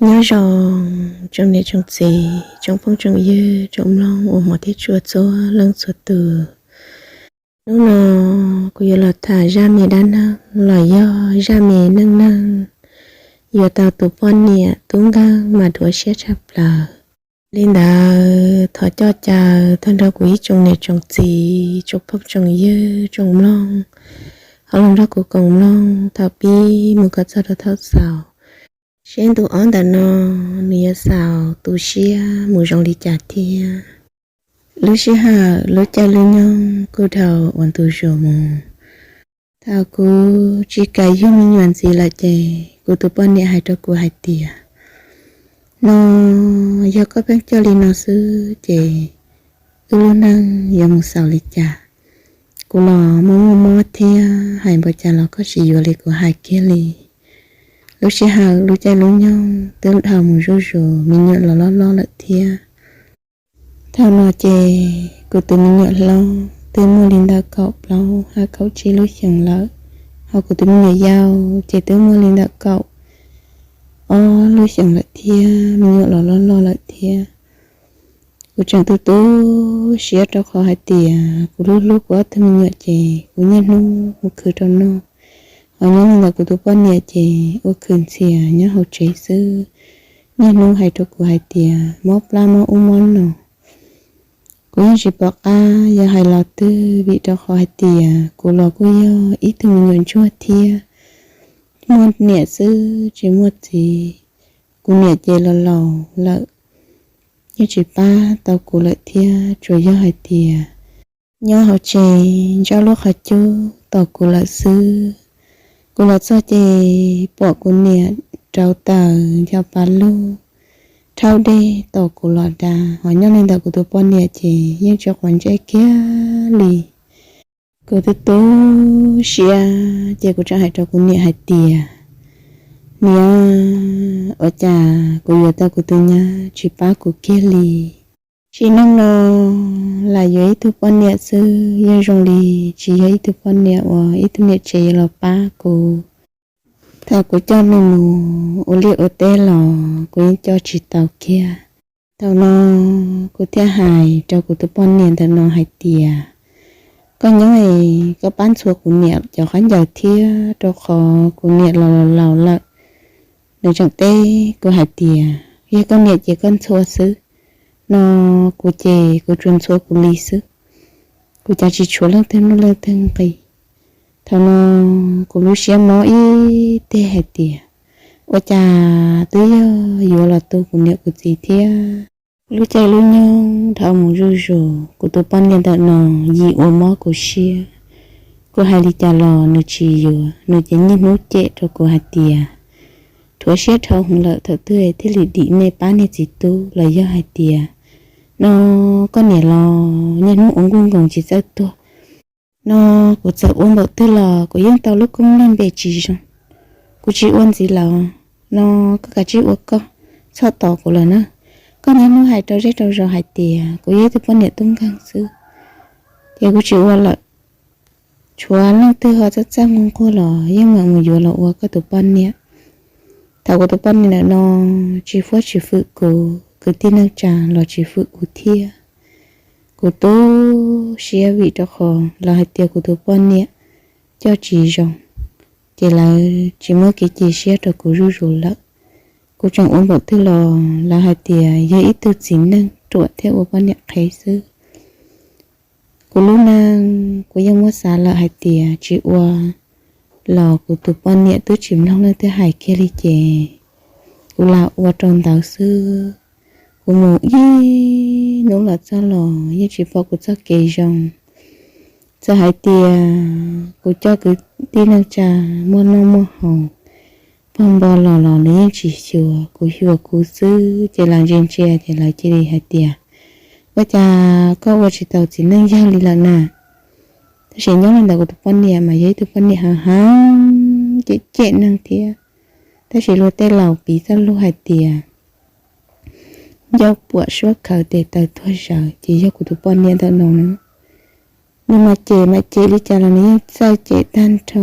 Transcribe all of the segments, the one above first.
Nyob zoo tsoom niam tsoom txiv, tsoom phooj tsoom ywg, tsoom mloog uas hmov thiab tshua txhua leej txhua tus. Hnub no kuv yuav los tham zaj me dab neeg los yog zaj me neej neeg yuav tau tus poj niam tub nkeeg mas dhuav siab tshaj plaws. Li ntawd thov coj caw tag nrho kuv ib tsoom niam tsoom txiv, tsoom phooj tsoom ywg, tsoom mloog, ho los nrog kuv koom mloog thaum pib mus kom txog rau thaum xaus, seb ntu ob ntawm no nws yuav xaus tu siab mus zoo li cas thiab. Lub sij hawm lub caij lub nyoog kuj dhau ua ntu zus mus. Thaum kuv tsis kam yug me nyuam ntxiv lawm ces kuv tus poj niam hais rau kuv hais tias, no yog koj pheej coj li no xwb ces wb lub neej yuav mus xaus li cas? Kuv los muaj muaj mob thiab, hais npaum cas los koj tsis yuav li kuv hais kiag li. Lub sij hawm lub caij lub nyoog twb dhau mus zuj zus, me nyuam los loj loj lawm thiab. Thaum no ces kuv tus me nyuam hlob twb muaj li ntawm kaum plaub hab kaum tsib lub xyoos lawm, ho kuv tus me nyuam yau ces twb muaj li ntawm kaum ob lub xyoos lawm thiab, me nyuam los loj loj lawm thiab. Kuv tseem tu tu siab rau qhov hais tias kuv hlub hlub kuv ob tug me nyuam ces kuv niaj hnub mus khwv rau noj, ho nyob li ntawm kuv tus poj niam ces ua khwv ntxhias nyob hauv tsev xwb. Niaj hnub hais rau kuv hais tias mob plab mob ub mob no. Kuv yeej tsis pom qab yuav hais los twg vim rau qhov hais tias kuv los kuj yog ib tug me nyuam ntsuag thiab, muaj niam xwb tsis muaj txiv. Kuv niam ces los laus lawm, yeej tsis pab tau kuv lawm thiab, tsuas yog hais tias nyob hauv tsev ntsab lub qhov cub tos kuv lawm xwb. Kuv los txog ces pom kuv niam rauv taws ncho pa lug, rhaub dej tos kuv los da, ho nyob li ntawm kuv tus poj niam ces yeej tsis quav ntsej kiag li. Kuv tu tu siab ces kuv tseem hais rau kuv niam hais tias, niam, ua cas kuv yuav tau kuv tus nyab tsis pab kuv kiag li? Sim neej no lam yuav ib tug poj niam xwb yeej zoo li tsis yog ib tug poj niam uas ib tug niam tsev yuav los pab kuv. Thaum kuv coj nws mus ua liaj ua teb los kuv yeej coj tsis tau kiag. Thaum no kuv thiaj hais rau kuv tus poj niam ntawm no hais tias, koj nyob es koj pab ntxhua kuv niam cov khaub ncaws thiab, rau qhov kuv niam los laus lawm. Nws tseem teb kuv hais tias, yog koj niam ces koj ntxhua xwb, no kuv ces kuv tsuas ntxhua kuv li xwb, kuv cas tsis tshuav leej twg nuj leej twg nqi. Thaum no kuv lub siab mob ib teg hais tias, ua cas twb yog yuav los tu kuv niam kuv txiv thiab. Lub caij lub nyoog dhau mus zuj zus, kuv tus poj niam ntawm no yim ua mob kuv siab. Kuv hais li cas los nws tsis yuav, nws ces niaj hnub cem rau kuv hais tias, rhuav siab dhau hwv lawm, thaum twg thiaj li dim nej pab niag txiv tub los yog hais tias, no koj niam los niaj hnub ua nkuj nkoos tsis txawj tuag. No kuv txawm ua npaum twg los kuv yeej tau lub koob npe tsis zoo. Kuv tsis ua ntxiv lawm, no koj kav tsij ua koj, txhob tos kuv lawm na. Koj niaj hnub hais rau zej rau zos hais tias kuv yog ib tug poj niam tub nkeeg xwb, ces kuv tsis ua lawm. Tshuav leej twg ho txawj txawj nquag nquag los yeej mam mus yuav los ua koj tus poj niam. Thaum kuv tus poj niam ntawm no tsis fuab tsis fwm kuv, kwv tij neej tsa los tsis fwm kuv thiab. Kuv tu siab vim rau qhov lawv hais tias kuv tus poj niam coj tsis zoo, ces lawv tsis muab kev cia siab rau kuv zuj zus lawm. Kuv tseem ua npaum twg los lawv hais tias yog ib tug txiv neej ruam thiab ua poj niam qhev xwb. Kuv lub neej kuv yeej muab xav lawm hais tias tsis ua los kuv tus poj niam twb tsis mloog leej twg hais kiag li ces kuv lam ua rau ntawd xwb. Kuv mus ib hnub los txog los yeej tsis pom kuv txoj kev zoo. Txawm hais tias kuv coj kwv tij neej tsa muaj noj muaj haus, pog npo los los nws yeej tsis xyuas. Kuv xyuas kuv xwb ces lawv ntsia ntsia ces lawv cia li hais tias, ua cas koj ua tsis tau txiv neej yawg li lawm na? Tab sis nyob li ntawd kuv tus poj niam mas yog ib tug poj niam heev heev, cem cem neeg thiab. Tab sis luag tej laus piv txoj lus hais tias ncauj puam suab khaws tes taw tuag zaws, ces yog kuv tus poj niam ntawm no na. Nws mas cem mas cem li cas los nws yeej txawj cem tag nrho,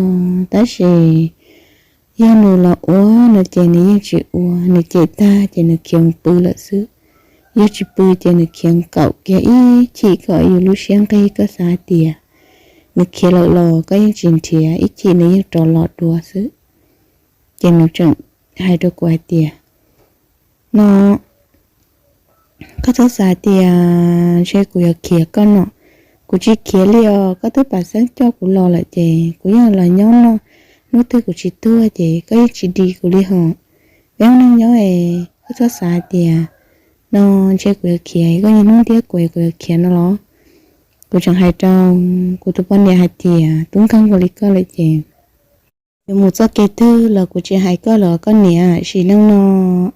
tab sis Yog nws los ua no ces nws yeej tsis ua, nws cem tag ces nws khiav mus pw lawm xwb. Yog tsis pw ces nws khiav nkaum kiag ib chim kom yus lub siab nqig, koj xav hais tias nws khiav lawm los koj yeej tsis nrhiav, ib chim nws yeej rov los dua xwb. Ces nws tseem hais rau kuv hais tias, no koj txhob xav tias ntshe kuv yuav khiav koj no, kuv tsis khiav li os, koj twb pam xeeb coj kuv los lawm ces kuv yeej los nyob no, hnub twg kuv tsis tuag ces koj yeej tsis dim kuv li hos. Peb ua neej nyob es koj txhob xav hais tias no ntshe kuv yuav khiav, koj niaj hnub ntiab kuv es kuv yuav khiav no los. Kuv tseem hais rau kuv tus poj niam hais tias, tub nkeeg ua li koj lawm ces yuav mus txoj kev twg los kuv tsis hais koj los koj niam, sim neej no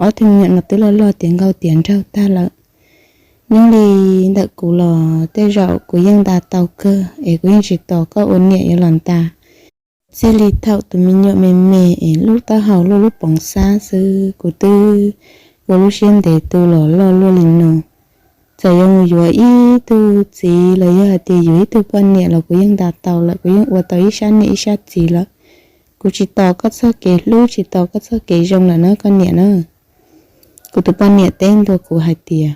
ob tug me nyuam no twb loj loj tiav nkauj tiav nraug tag lawm. Nyob li ntawm kuv los tej zaum kuv yeej nta tau kawg es kuv yeej tsis tos koj ua niam yuav los nta. Txij li thaum tus me nyuam me me es lub taub hau luaj lub poov xab xwb kuv twb ua lub siab ntev tu los loj luaj li no. Txawm yuav mus yuav ib tug txiv los yog hais tias yuav ib tug poj niam los kuv yeej nta tau lawm, kuv yeej ua tau ib sab niam ib sab txiv lawm. Kuv tsis tos koj txoj kev hlub, tsis tos koj txoj kev zoo lawm na koj niam na. Kuv tus poj niam teb ntua kuv hais tias,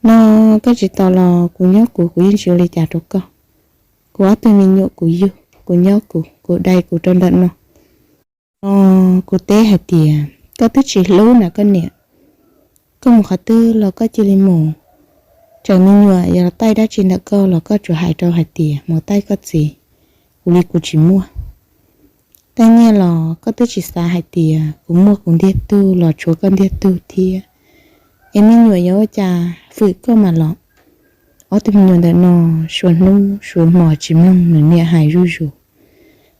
no koj tsis tos los kuv nyob kuv, kuv yeej tsis ua li cas rau koj. Kuv ob tug me nyuam kuv yug, kuv nyob kuv, kuv dai kuv rau ntawm no. No kuv teb hais tias, koj twb tsis hlub na koj niam, koj mus qhov twg los koj cia li mus. Tseem me nyuam yuav los taij dab tsi ntawm koj los koj tsuas hais rau hais tias mus taij koj txiv, kuv li kuv tsis muaj. Taij nyiaj los koj twb tsis xav hais tias kuv muaj kuv ntiag tug los tshuav koj ntiag tug thiab. Es me nyuam yuav ua cas fwm koj mas los. Ob tug me nyuam ntawm no suav hnub suav hmo tsis mloog nws niam hais zuj zus.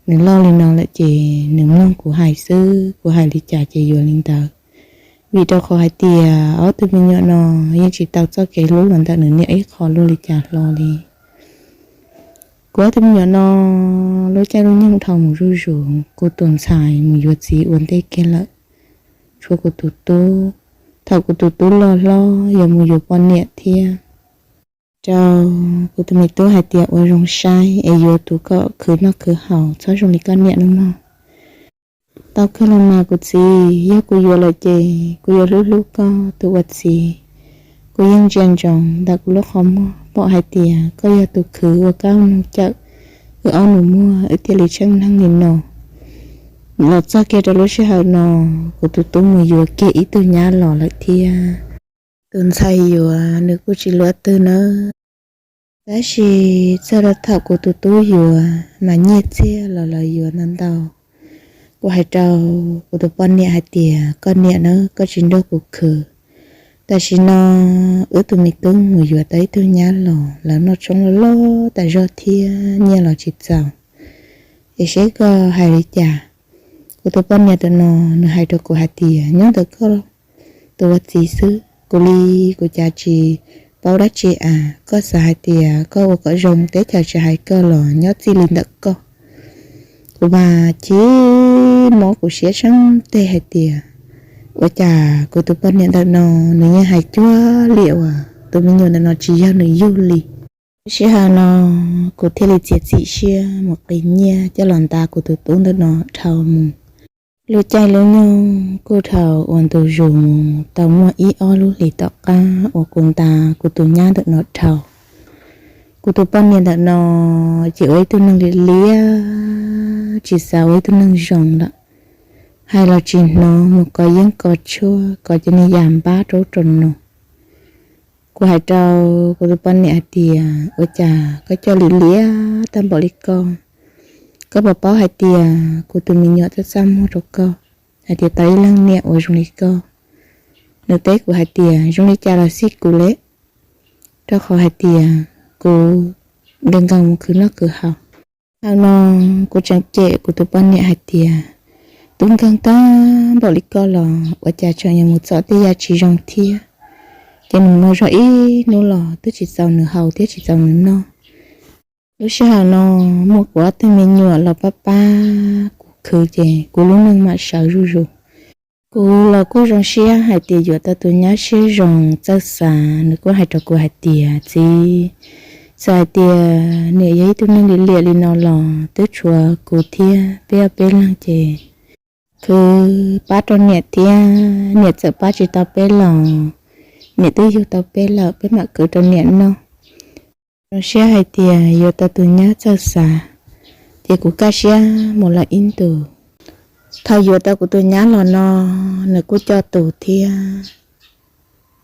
Nws loj li no lawm ces nws mloog kuv hais xwb, kuv hais li cas ces yuav li ntawd. Vim rau qhov hais tias ob tug me nyuam no yeej tsis tau txoj kev hlub los ntawm nws niam ib qho luaj li cas hlo li. Kuv ob tug me nyuam no lub caij lub nyoog dhau mus zuj zus, kuv tus ntxhais mus yuav txiv ua ntej kiag lawm. Tshuav kuv tus tub, thaum kuv tus tub loj hlob yuav mus yuav poj niam thiab. Rau kuv tus me tub hais tias ua zoo saib es yuav tus kom khwv noj khwv haus, txhob zoo li koj niam nawb mog. Tau kawg los mas kuv txiv, yog kuv yuav lawm ces kuv yuav hlub hlub koj tus ua txiv. Kuv yeej ntsia ntsoov ntawm kuv lub qhov muag pom hais tias koj yog tus khwv ua koj ob nus cawm, wb ob nus muag wb thiaj li tsheej neeg li no. Los txog kiag rau lub sij hawm no, kuv tus tub mus yuav kiag ib tug nyab los lawm thiab. Tus ntxhais yuav nws kuj tsis luaj twg nawb. Tab sis txog rau thaum kuv tus tub yuav mas nyiaj txiag los los yuav ntau ntau. Kuv hais rau kuv tus poj niam hais tias, koj niam na, koj tsis nrog kuv khwv. Tam sim no wb tus me tub mus yuav tau ib tug nyab los, lawv noj tshoob loj loj tas zog thiab nyiaj los tsis txaus. Es seb koj hais li cas? Kuv tus poj niam ntawm no nws hais rau kuv hais tias, nyob ntawm koj tus ua txiv xwb, kuv li kuv cas tsis paub dab tsi as. Koj xav hais tias koj ua kom zoo teb chaws tsis hais koj los nyob txij li ntawm koj. Kuv mas chim mob kuv siab tseeb teg hais tias, ua cas kuv tus poj niam ntawm no nws yeej hais cuag li uas tus me nyuam ntawm no tsis yog nws yug li. Lub sij hawm no kuv thiaj li txiav txim siab mus qiv nyiaj coj los nta kuv tus tub ntawm no dhau mus. Lub caij lub nyoog kuj dhau ua ntu zus mus tau muaj ib ob lub hlis tom qab uas kuv nta kuv tus nyab ntawm no dhau. Kuv tus poj niam ntawm no ces ua ib tug neeg liam liam, tsis xav ua ib tug neeg zoo lawm. Hais los tsis hnov, mus kov yeeb kov tshuaj, kov cov niag yas npab rau ub rau no. Kuv hais rau kuv tus poj niam hais tias, ua cas koj coj liam liam tag npaum li koj? Koj puas paub hais tias kuv tus me nyuam txaj txaj muag rau koj, hais tias tau ib leeg niam uas zoo li koj? Nws teb kuv hais tias, zoo li cas los xij kuv li, rau qhov hais tias kuv nkees nkees mus khwv noj khwv haus. Thaum no kuv tseem cem kuv tus poj niam hais tias, tub nkeeg tag npaum li koj los ua cas tseem yuav mus txom tej yam tsis zoo thiab. Ces nws mus zog ib hnub los twb tsis txaus nws haus thiab tsis txaus nws noj. Lub sij hawm no muaj kuv ob tug me nyuam los pab pab kuv khwv ces kuv lub neej mam sawv zuj zus. Kuv los kuj zoo siab hais tias yuav tau tus nyab siab zoo txawj xav, nws kuj hais rau kuv hais tias, txiv, txawm hais tias niam yog ib tug neeg liam liam li no los twb tshuav kuv thiab peb ob peb leeg ces khwv pab rau niam thiab, niam txawm pab tsis tau peb los niam twb yug tau peb lawm, peb mam khwv rau niam noj. Zoo siab hais tias yuav tau tus nyab txawj xav, ces kuv kaj siab mus lawm ib ntus. Thaum yuav tau kuv tus nyab los no, nws kuj coj tus thiab,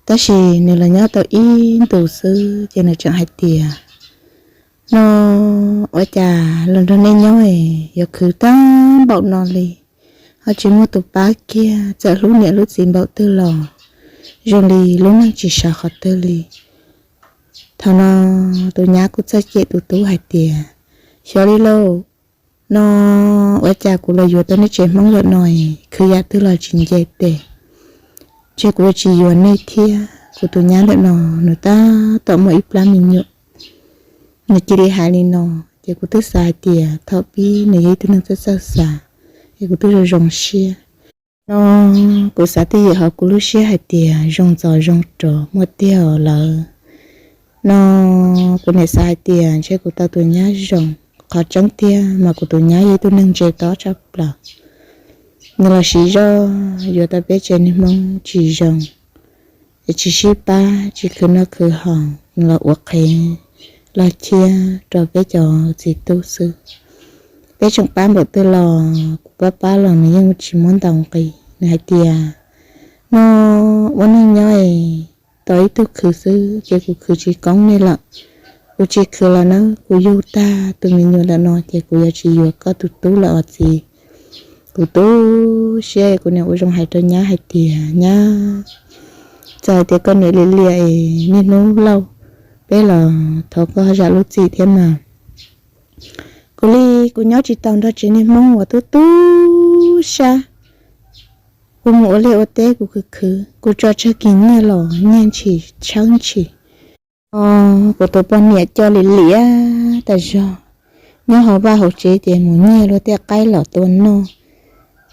tab sis nws los nyob tau ib ntus xwb ces nws tseem hais tias, no ua cas los nrog nej nyob es yuav khwv tag npaum no li, ho tsis muaj tus pab kiag, txawm hlub niam hlub txiv npaum twg los zoo li lub neej tsis sawv qhov twg li. Thaum no tus nyab kuj txawj cem tus tub hais tias, xyov li lauj, no ua cas kuv los yuav tau nej tsev Hmoob lawm no, khwv yam twg los tsis nce tes, ntshe kuv yuav tsis yuav nej thiab. Kuv tus nyab ntawm no nws tab tom muaj ib plab me nyuam, nws cia li hais li no, ces kuv twb xav hais tias thaum pib nws yog ib tug neeg txawj txawj xav, es kuv twb zoo zoo siab. No kuv xav twj ywm hauv kuv lub siab hais tias zoo ntxov zoo rov muaj tiag lawm. No kuv niam xav hais tias ntshe kuv tau tus nyab zoo. Qhov tseeb tiag mas kuv tus nyab yog ib tug neeg ntse tob tshaj plaws. Nws los siv zog yuav tau peb tsev neeg Hmoob tsis zoo, es tsis sib pab, tsis khwv noj khwv haus, nws los ua qhev los thiab rau peb cov txiv tub xwb. Peb tseem pab npaum twg los kuv pab pab los nws yeej tsis muab ntaus nqi. Nws hais tias, no ua neej nyob es tau ib tug khwv xwb ces kuv khwv tsis koob nej lawm. Kuv tsis khwv los na, kuv yug tag tus me nyuam ntawm no ces kuv yuav tsis yuav koj tus tub lawm os txiv. Kuv tu siab, kuv niam ua zoo hais rau nyab hais tias, nyab, txawm hais tias koj niam li liam es niaj hnub lauj, peb los thov koj zam lub txim thiab mas. Kuv li, kuv nyob tsis tau nrog tsev neeg Hmoob uas tu tu siab. Kuv mus ua liaj ua teb kuv khwv khwv, kuv tso tsawg kis nyiaj los nyiaj ntshis tshawb ntshis. Kuv tus poj niam coj li liam tas zog, nyob hauv vaj hauv tsev ces mus nyiag luag tej qaib los tua noj.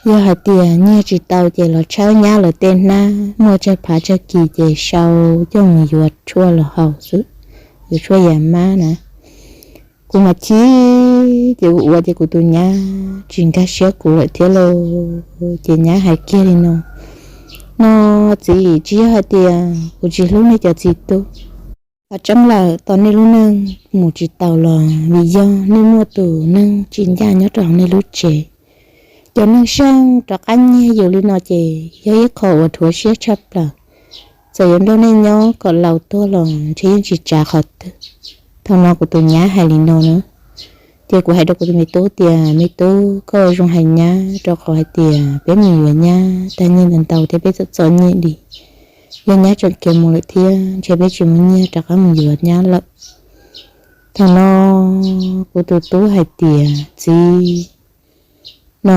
Yog hais tias nyiag tsis tau ces los tshawb nyab lawv tej hnab, muaj tsawg phav tsawg kis ces sau coj mus yuav tshuaj los haus xwb, yuav tshuaj yas mab na. Kuv mas chim, ces kuv ua ces kuv tus nyab tsis nkag siab kuv lawm thiab lauj. Ces nyab hais kiag li no, no txiv, tsis yog hais tias kuv tsis hlub nej cov txiv tub. Qhov tseeb lawm, tos nej lub neej mus tsis taus los vim yog nej muaj tus neeg tsis ncaj nyob rau hauv nej lub tsev. Cov neeg seej rov qab nyiag yus li no ces yog ib qho uas rhuav siab tshaj plaws. Txawm yuav nrog nej nyob kom laus tuag los ntshe yeej tsis tsav qhov twg. Thaum no kuv tus nyab hais li no na, ces kuv hais rau kuv tus me tub tias, me tub, koj ua zoo hais nyab, rau qhov hais tias peb mus yuav nyab tag nyiaj ntau ntau thiab peb txom txom nyem li. Yog nyab tseem khiav mus lawm thiab ntshe peb tsis muaj nyiaj rov qab mus yuav nyab lawm. Thaum no kuv tus tub hais tias, txiv, no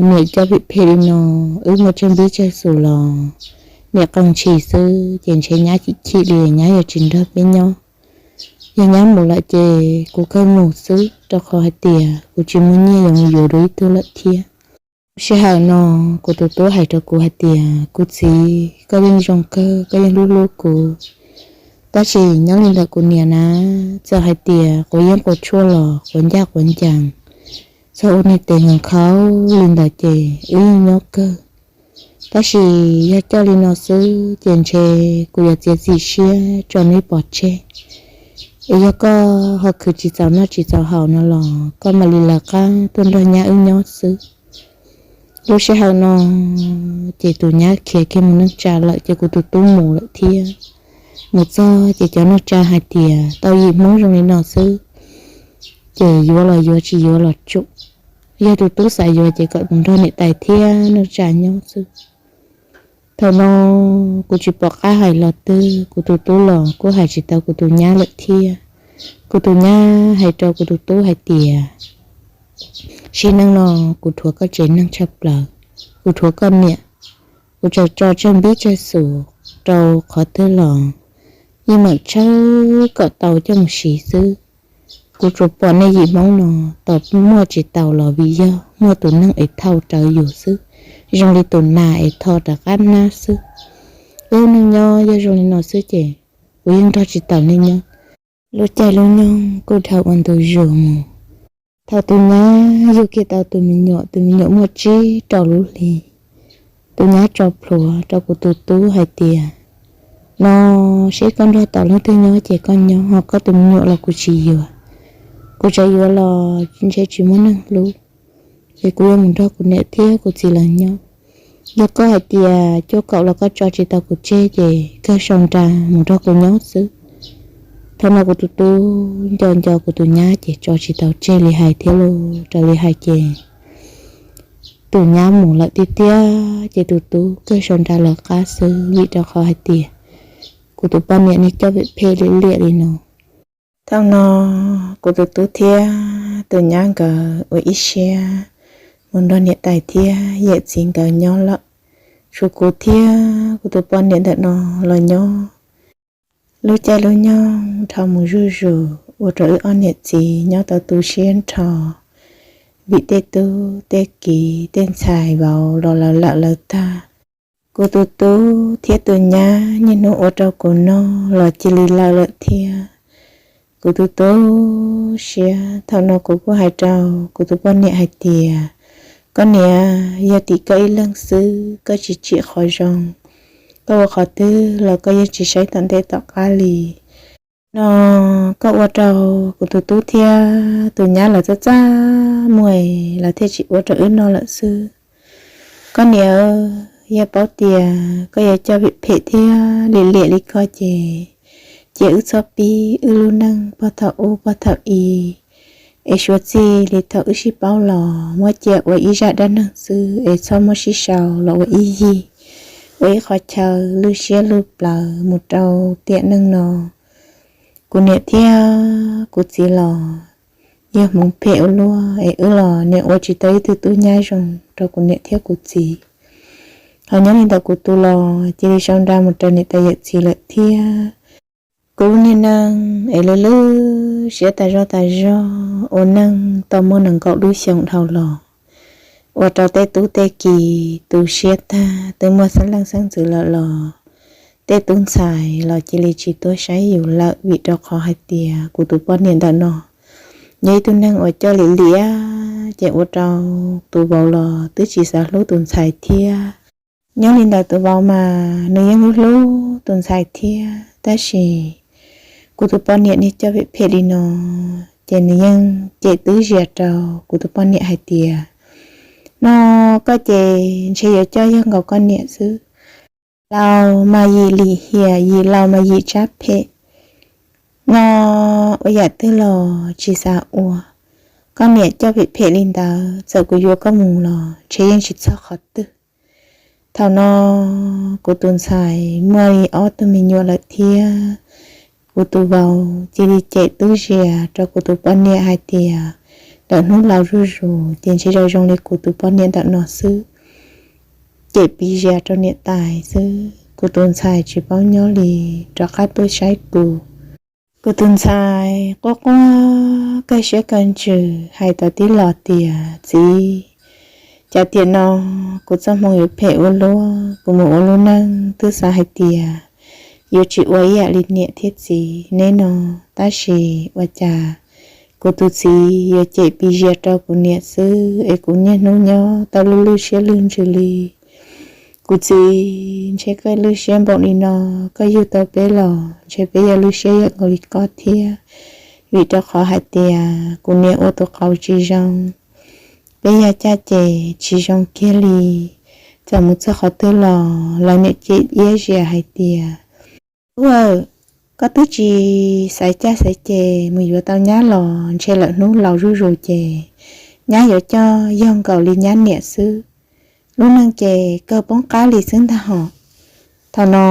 niam coj phem phem li no, wb muaj tsawg npib tsawg xus los niam qee ntshis xwb ces ntshe nyab chim chim li nyab yuav tsis nrog peb nyob. Yog nyab mus lawm ces kuv kawg mus xwb, rau qhov hais tias kuv tsis muaj nyiaj yuav mus yuav dua ib tug lawm thiab. Sij hawm no kuv tus tub hais rau kuv hais tias, kuv txiv, koj yeej zoo kawg, koj yeej hlub hlub kuv, tab sis nyob li ntawm kuv niam na, txawm hais tias quav yeeb quav tshuaj los quav ncaj quav ncees, txog ua niag tes nkaus khaub li ntawd ces wb yeej nyob kawg. Tab sis yog coj li no xwb ces ntshe kuv yuav txiav txim siab tso neb pov tseg. Es yog koj ho khwv tsis txaus noj tsis txaus haus no los koj mam li lawv qab tuaj nrog nyab wb nyob xwb. Lub sij hawm no ces tus nyab khiav kiag mus neej tsa lawm ces kuv tus tub mus lawm thiab. Mus txog ces cov neej tsa hais tias tau yim Hmoob zoo li no xwb ces yuav los yuav, tsis yuav los tsum. Yog tus tub xav yuav ces kom mus nrog niam tais thiab neej tsa nyob xwb. Thaum no kuv tsis pom qab hais los twg, kuv tus tub los kuj hais tsis tau kuv tus nyab lawm thiab. Kuv tus nyab hais rau kuv tus tub hais tias, sim neej no kuv dhuav koj tsev neeg tshaj plaws, kuv dhuav koj niam, kuv tsaws tso tsawg npib tsawg xus rau qhov twg los yeej meem tshawb kom tau coj mus siv xwb. Kuv tsuas pom nej yim Hmoob no tos muaj tsis taus los vim yog muaj tus neeg es thauj rawv yus xwb, zoo li tus nas es tho rov qab hnab xwb. Wb neej nyob yog zoo li no xwb ces kuv yeej nrog tsis taus nej nyob. Lub caij lub nyoog kuj dhau ua ntu zus mus. Thaum tus nyab yug kiag tau tus me nyuam, tus me nyuam muaj tsib rau lub hli, tus nyab tso plhuav rau kuv tus tub hais tias, no, seb koj nrog tau leej twg nyob ces koj nyob, ho koj tus me nyuam los kuv tsis yuav. Kuv tseem yuav los ntshe tsis muaj neeg hlub, ces kuv yuav mus nrog kuv niam thiab kuv txiv lawv nyob. Yog koj hais tias cuaj kaum los koj tso tsis tau kuv tseg ces kawg sau nra mus nrog kuv nyob xwb. Thaum no kuv tus tub nco nco kuv tus nyab ces tso tsis tau tseg li hais thiab lauj. Raws li hais ces tus nyab mus lawm tiag tiag, ces tus tub kawg sau nra lawv qab xwb, vim rau qhov hais tias kuv tus poj niam niag coj phem phem liam liam li no. Thaum no kuv tus tub thiab tus nyab nkawd ua ib siab mus nrog niam tais thiab yawm txiv nkawd nyob lawm, tshuav kuv thiab kuv tus poj niam ntawm no los nyob. Lub caij lub nyoog dhau mus zuj zus ua rau wb ob niam txiv nyob tau tu siab nrho, vim tej tub tej kiv tej ntxhais vauv los lawv lawm lawv tag. Kuv tus tub thiab tus nyab niaj hnub ua rau kuv noj los cia li lawm lawm thiab. Kuv tus tu siab, thaum no kuv kuj hais rau kuv tus poj niam hais tias, koj niam, yog tim koj ib leeg xwb, koj tsis tsim qhov zoo, koj ua qhov twg los koj yeej tsis saib tom ntej tom qab li. No koj ua rau kuv tus tub thiab tus nyab lawv txaj txaj muag, lawv thiaj tsis ua rau wb noj lawm xwb. Koj niam, yog paub tias koj yuav coj phem phem thiab liam liam li koj ces, cia wb txhob pib wb lub neej pog thaum ub pog thaum i, es suav txij li thaum wb sib paub los muab cia ua ib zaj dab neeg xwb es txhob muab sib sau los ua ib yig, ua ib qhov chaw lwj siab lwj plawv mus rau tiam neej no. Kuv niam thiab kuv txiv los yog hmoov phem ua luaj es wb los niam ua tsis tau ib tug tub nyab zoo rau kuv niam thiab kuv txiv. Ho nyob li ntawm kuv tus los cia li sau nra mus rau niam tais yawm txiv lawm thiab. Kuv lub niag neej es lwj lwj siab tas zog tas zog ua neej tau muaj nees nkaum lub xyoo dhau los, ua rau tej tub tej kiv tu siab tag, twb muaj xeeb leej xeeb ntxwv lawm los tej tub ntxhais los cia li tsis tuaj saib yus lawm vim rau qhov hais tias kuv tus poj niam ntawm no yog ib tug neeg uas coj liam liam, ces ua rau tus vauv los twb tsis xav hlub tus ntxhais thiab. Nyob li ntawm tus vauv mas nws yeej hlub hlub tus ntxhais thiab, tab sis kuv tus poj niam niag coj phem phem li no, ces nws yeej cem twb zias rau kuv tus poj niam hais tias, no koj ces ntshe yuav coj yog nkaus koj niam xwb. Laus mas yim lim hiam, yim laus mas yim tsab phem, no ua yam twg los tsis xav ua. Koj niam coj phem phem li ntawd, txawm kuv yuav koj mus los ntshe yeej tsis txog qhov twg. Thaum no kuv tus ntxhais muaj li ob tug me nyuam lawm thiab, kuv tus vauv cia li cem twb zias rau kuv tus poj niam hais tias, lawm hnub laus zuj zus ces ntshe zoo zoo li kuv tus poj niam ntawm no xwb, cem piv zias rau niam tais xwb. Kuv tus ntxhais tsis paub nyob li, rov qab tuaj saib kuv. Kuv tus ntxhais quaj quaj kawg siab kawg ntsws hais tau tib los tias, txiv, cas tiam no kuv txoj hmoo yuav phem ua luaj, kuv mus ua lub neej twb xav hais tias yuav tsis ua ib yam li niam thiab txiv neb no, tab sis ua cas kuv tus txiv yuav cem piv zias rau kuv niam xwb es kuv niaj hnub nyob tau lwj lwj siab lwj ntsws li. Kuv txiv, ntshe koj lwj siab npaum li no, koj yug tau peb los ntshe peb yuav lwj siab ib yam nkaus li koj thiab, vim rau qhov hais tias kuv niam ua tus qauv tsis zoo, peb yog caj ces tsis zoo kiag li. Txawm mus txog qhov twg los lawv niam cem iab zias hais tias, tub aw, koj twb tsis xaiv caj xaiv ces mus yuav tau nyab los ntshe lawm hnub laus zuj zus ces nyab yuav coj yog nkaus li nyab niam xwb. Lub neej ces kawg poob qab li xwb ntag hos. Thaum no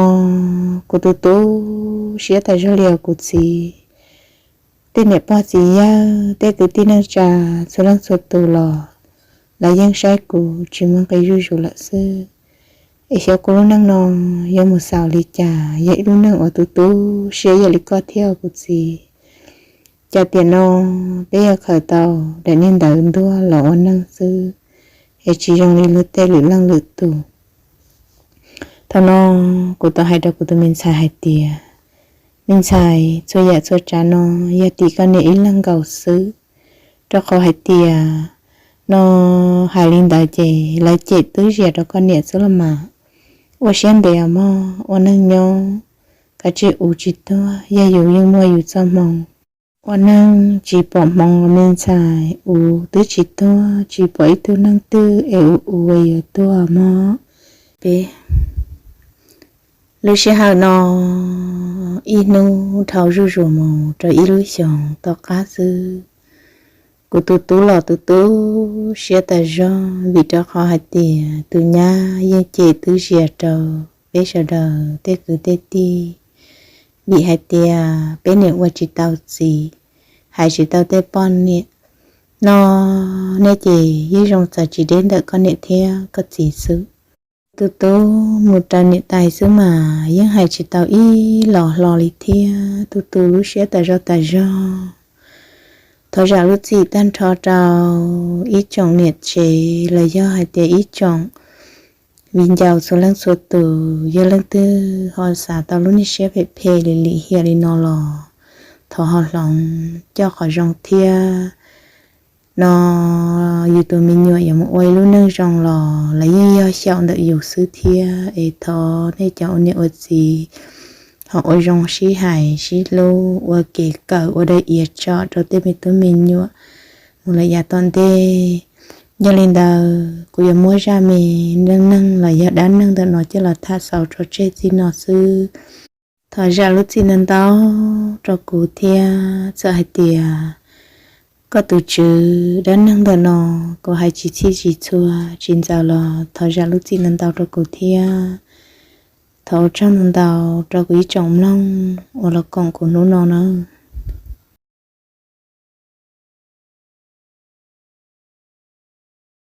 kuv tus tu siab tas zog li os kuv txiv. Tej niam pog txiv yawg, tej kwv tij neej tsa, txhua leej txhua tus los lawv yeej saib kuv tsis muaj nqi zuj zus lawm xwb. Es xyov kuv lub neej no yuav mus xaus li cas, yog ib lub neej uas tu tu siab ib yam li koj thiab os kuv txiv. Cas tiam no peb yog khaws tau daim niag ntawv ntuag los ua neej xwb, es tsis zoo li luag tej lwm leej lwm tus. Thaum no kuv tau hais rau kuv tus me ntxhais hais tias, me ntxhais, txhua yam txhua tsav no yog tim koj niam ib leeg nkaus xwb, rau qhov hais tias no hais li ntawd ces lawv cem twb zias rau koj niam xwb los mas. Ua siab ntev os mog, ua neeg nyob kav tsij ua tsis tuag, yog yus yeej muaj yus txoj hmoo. Ua neeg tsis pom hmoov me ntxhais, ua twb tsis tuag, tsis pom ib tug neeg twg es ua ua yuav tuag mog. Peb lub sij hawm no ib hnub dhau zuj zus mus rau ib lub xyoos tom qab xwb. Kuv tus tub los tus tu siab tas zog vim rau qhov hais tias tus nyab yeej cem twb zias rau peb sawv daws tej kwv tej tij, vim hais tias peb niam ua tsis tau txiv, hais tsis tau tej poj niam. No nej ces yeej zoo txais tsis deb ntawm koj niam thiab koj txiv xwb. Tus tub mus raws niam tais xwb mas yeej hais tsis tau ib los hlo li thiab, tus tub lub siab tas zog tas zog. Thov zam lub txim tag nrho rau ib tsoom niam tsev los yog hais tias ib tsoom viv ncaus txhua leej txhua tus, yog leej twg ho xav tau lub niag siab phem phem li lim hiam li no los thov ho hloov coj qhov zoo thiab. No yus tus me nyuam yuav mus ua ib lub neej zoo los lawv yeej yog xyaum ntawm yus xwb thiab. Es thov nej cov ua niam ua txiv ho ua zoo sib hais sib hlub, ua kev kawm ua dawb iav tsom rau tej me tub me nyuam mus lawm yav tom ntej. Yog li ntawd kuv yuav muab zaj me neej neeg los yog dab neeg ntawm no coj los tham xaus tso tseg txij no xwb. Thov zam lub txim ntau ntau rau kuv thiab, txawm hais tias koj tus tswv dab neeg ntawm no kuv hais tsis txhij tsis txhua tsis ntxaws los thov zam lub txim ntau ntau rau kuv thiab. Thov ua tsaug ntau ntau rau kuv ib tsoom mloog uas los koom kuv hnub no na.